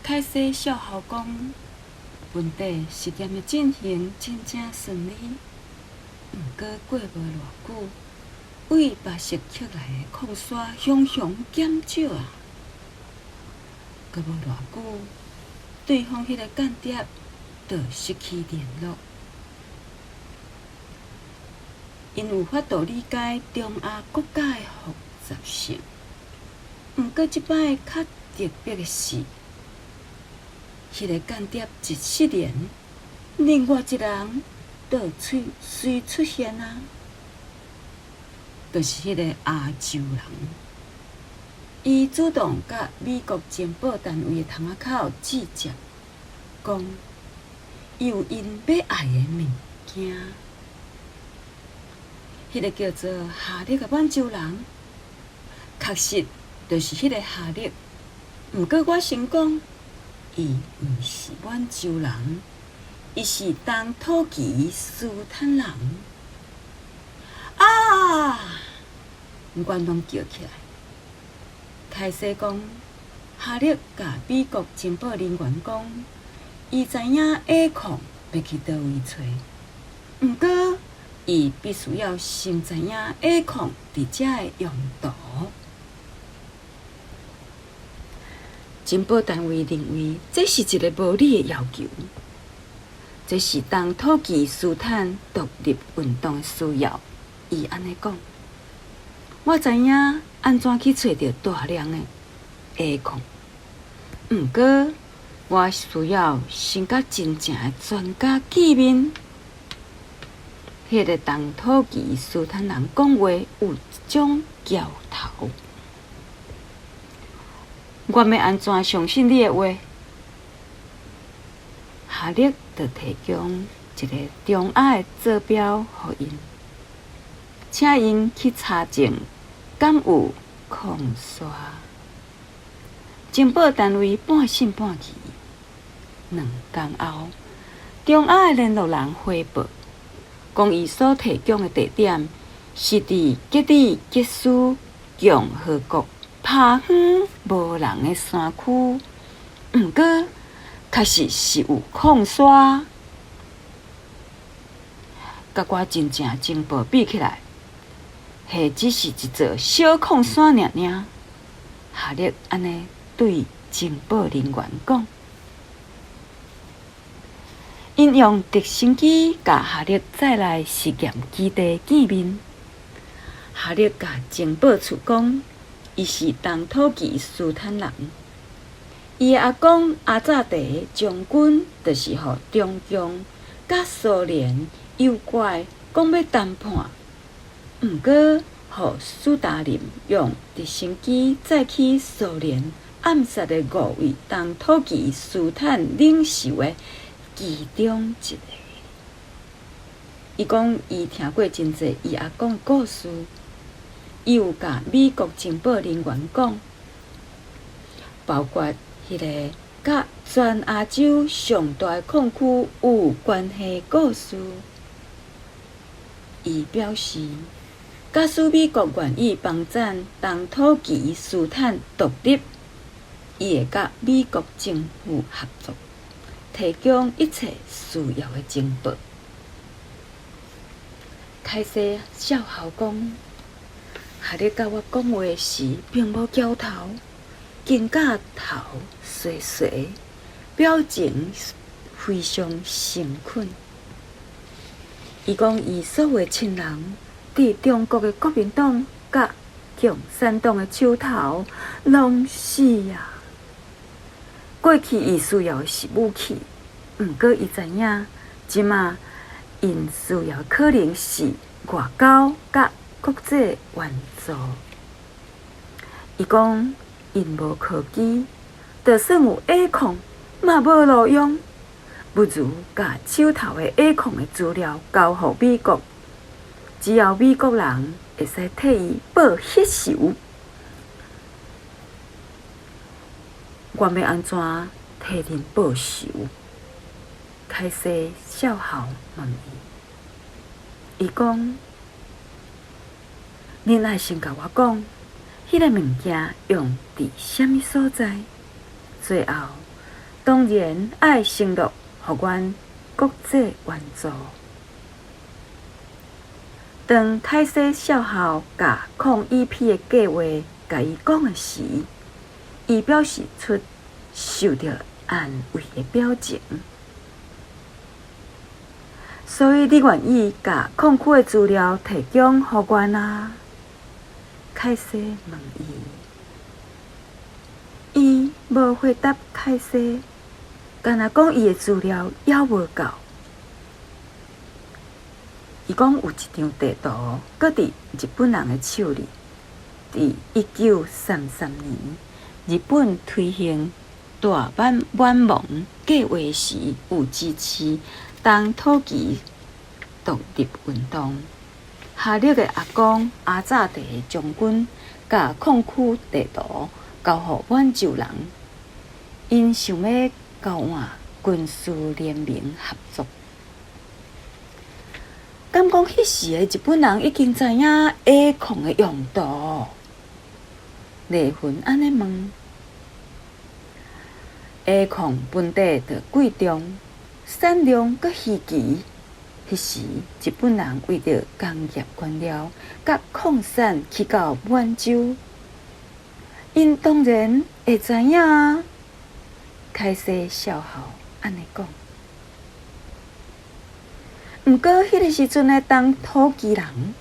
凱西少校講，問題實驗的進行真正順利，毋過過無偌久，對巴什克來的礦沙雄雄減少啊！閣無偌久，對方彼個間諜就失去聯絡。𪜶有法度理解中亞國家的複雜性，毋過這擺較特別的是，彼個間諜一失聯，另外一人就隨隨出現啊，就是彼個亞洲人。伊主動佮美國情報單位的窗仔口指責，講伊有𪜶欲愛的物件。彼個叫做哈力的滿洲人，確實就是彼個哈力。毋過我先講，伊毋是滿洲人，伊是東土耳其斯坦人。啊！阮攏叫起來。凱西講，哈力共美國情報人員講，伊知影鈉礦欲去佗位揣，毋過伊必須要先知影鈉礦佇遮的用途。情報單位認為這是一个無理的要求，這是東土耳其斯坦獨立運動的需要。伊按呢講，我知影按怎去揣著大量的鈉礦，毋過我需要先佮真正的專家見面。彼个東土耳其斯坦人講話有一種徼頭。我欲按怎相信你的話？哈力就提供一个中亞的坐標予𪜶，請𪜶去查證敢有礦沙。情報單位半信半疑。兩工後，中亞的聯絡人回報，講伊所提供的地點是佇吉爾吉斯共和國拍遠無人的山區，毋過確實是有礦沙。佮我真正情報比起來，彼只是一座小礦山爾爾。哈力按呢對情報人員講，𪜶用直升機共哈力載來實驗基地見面。哈力共情報處講，伊是東土耳其斯坦人，伊的阿公阿扎迪將軍就是予中共佮蘇聯誘拐，講欲談判，毋過予斯大林用直升機載去蘇聯暗殺的五位東土耳其斯坦領袖的其中一个。伊講伊聽過真濟伊阿公的故事。伊有共美國情報人員講，包括彼个佮全亞洲上大的礦區有關係的故事。伊表示，假使美國願意幫贊東土耳其斯坦獨立，伊會佮美國政府合作，提供一切需要的情報。凱西少校講，哈力佮我講話時，並無徼頭，肩胛頭垂垂，表情非常誠懇。伊講，伊所有的親人佇中國的國民黨佮共產黨的手頭攏死啊！過去伊需要的是武器，毋過伊知影，這馬𪜶需要的可能是外交佮國際援助。伊講，𪜶無科技，就算有鈉礦，嘛無路用，不如共手頭的鈉礦的資料交予美國，只要美國人會使替伊報彼仇，我欲按怎替恁報仇？凱西少校問伊，伊講，恁愛先共我講，彼个物件用佇啥物所在？最後，當然愛承諾予阮國際援助。當凱西少校共礦 EP 的計畫共伊講的時，伊表示出受著安慰的表情。所以你願意共礦區的資料提供予阮啊？凱西問伊，伊無回答凱西，干焦講伊的資料猶無夠。伊講有一張地圖，閣佇日本人的手裡。佇1933年，日本推行大滿滿蒙計劃時，有支持東土耳其獨立運動。哈力的阿公阿扎提將軍，共礦區地圖交予滿洲人，𪜶想欲交換軍事聯盟合作。敢講彼時的日本人已經知影 A 礦的用途？麗雲按呢問。A 礦本底著貴重，產量閣稀奇。彼時日本人為著工業原料，共礦產去到滿洲，𪜶當然會知影啊。凱西少校按呢講。毋過，彼个時陣的東土耳其人，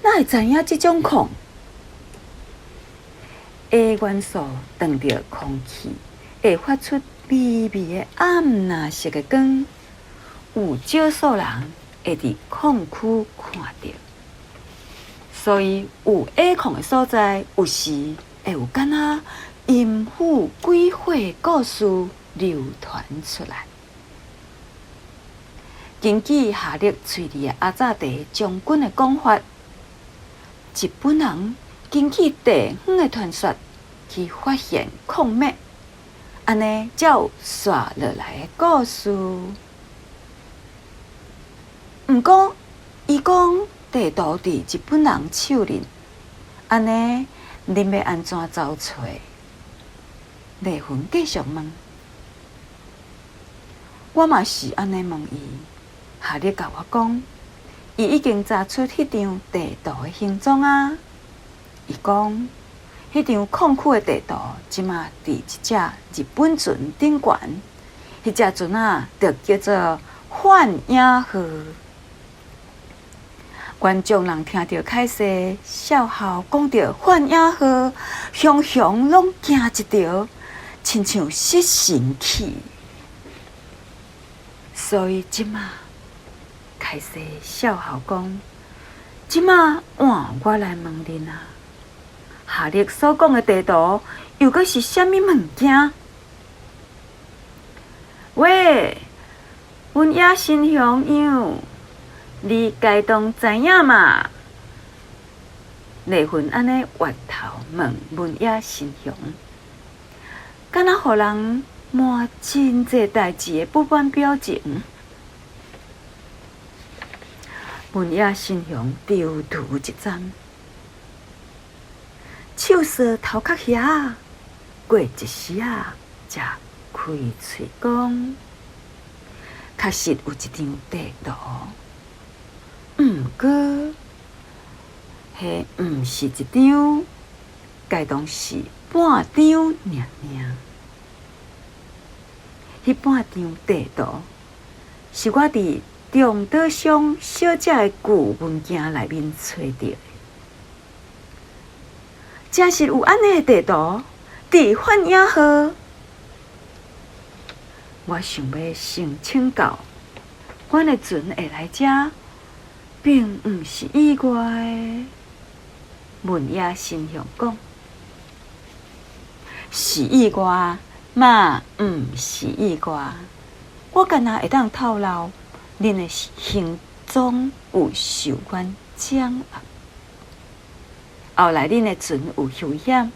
哪會知影這種礦？A 元素撞著空氣，會發出微微的暗藍色的光，有少數人會佇礦區看著。所以，有 A 礦的所在，有時會有敢若陰府鬼火的故事流傳出來。根據夏力喙裡的阿扎提將軍的講法，日本人根據地方的傳說去發現礦脈，按呢才有紲落來的故事。毋過，伊講地圖佇日本人手裡，按呢，恁欲按怎走揣？麗雲繼續問，我嘛是按呢問伊。夏力共我講，伊已經查出彼張地圖的行蹤啊！伊講，彼張礦區的地圖，這馬佇一隻日本船頂懸，彼隻船仔就叫做幻影號。阮眾人聽著凱西少校講著幻影號，雄雄攏驚一趒，親像失神去。所以這馬。凱西少校講：這馬換我來問恁啊，夏力所講的地圖又閣是啥物物件？喂，阮野新雄樣，你該當知影嘛？麗雲按呢越頭問文野新雄，敢若予人問真濟代誌的不滿表情。文野新雄躊躇一陣，手踅頭殼遐，過一時仔，才開喙講：確實有一張地圖，毋過，彼毋是一張，該當是半張爾爾。彼半張地圖是我佇中島商小姐的舊文件內面揣著的，誠實有按呢的地圖，佇幻影號。我想欲先請教，阮的船會來遮，並毋是意外。文野新雄講，是意外嘛？毋是意外。我干焦會當透露。恁的行蹤有受阮掌握，後來恁的船有危險，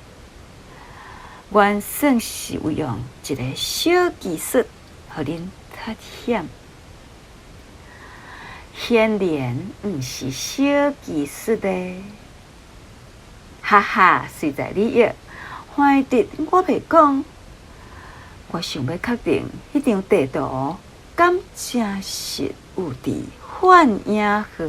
阮算是有用一個小技術，予恁脫險。顯然毋是小技術的，哈哈，隨在你欲，反正我袂講，我想欲確定，彼張地圖敢誠實有佇幻影號。